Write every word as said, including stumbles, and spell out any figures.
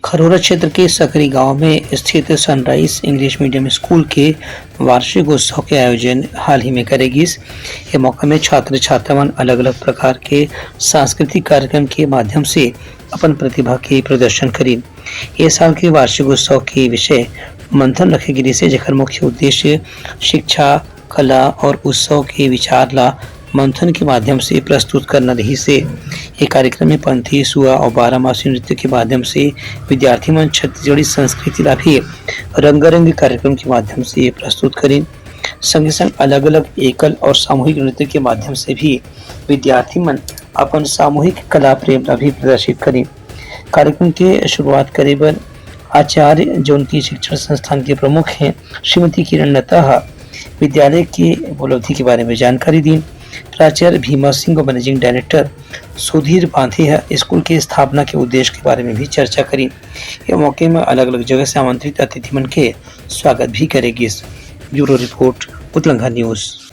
खरोरा क्षेत्र के सकरी गांव में स्थित सनराइज इंग्लिश मीडियम स्कूल के वार्षिक उत्सव के आयोजन हाल ही में करे गिस। ये मौका में छात्र छात्रा मन अलग-अलग प्रकार के सांस्कृतिक कार्यक्रम के माध्यम से अपन प्रतिभा के प्रदर्शन करिन। ये साल के वार्षिक उत्सव के विषय मंथन रखे गिस हे, जेकर मुख्य उद्देश्य शिक्षा, कला और उत्सव के विचार ला मंथन के माध्यम से प्रस्तुत करना रहिस हे। ये कार्यक्रम में पंथी, सुआ और बारामासी नृत्य के माध्यम से विद्यार्थी मन छत्तीसगढ़ी संस्कृति ला भी रंगारंग कार्यक्रम के माध्यम से प्रस्तुत करिन। संगे संग अलग-अलग एकल और सामूहिक नृत्य के माध्यम से भी विद्यार्थी मन अपन सामूहिक कला प्रेम ला भी प्रदर्शित करिन। कार्यक्रम के शुरुआत करे बर आचार्य, जोन की शिक्षण संस्थान के प्रमुख हैं, श्रीमती किरण लता ह विद्यालय के उपलब्धि के बारे में जानकारी दीन। प्राचार्य भीमा सिंह और मैनेजिंग डायरेक्टर सुधीर पांथे ह स्कूल के स्थापना के उद्देश्य के बारे में भी चर्चा करिन। ये मौके में अलग-अलग जगह से आमंत्रित अतिथि मन के स्वागत भी करे गिस। Bureau report, Utlangha news.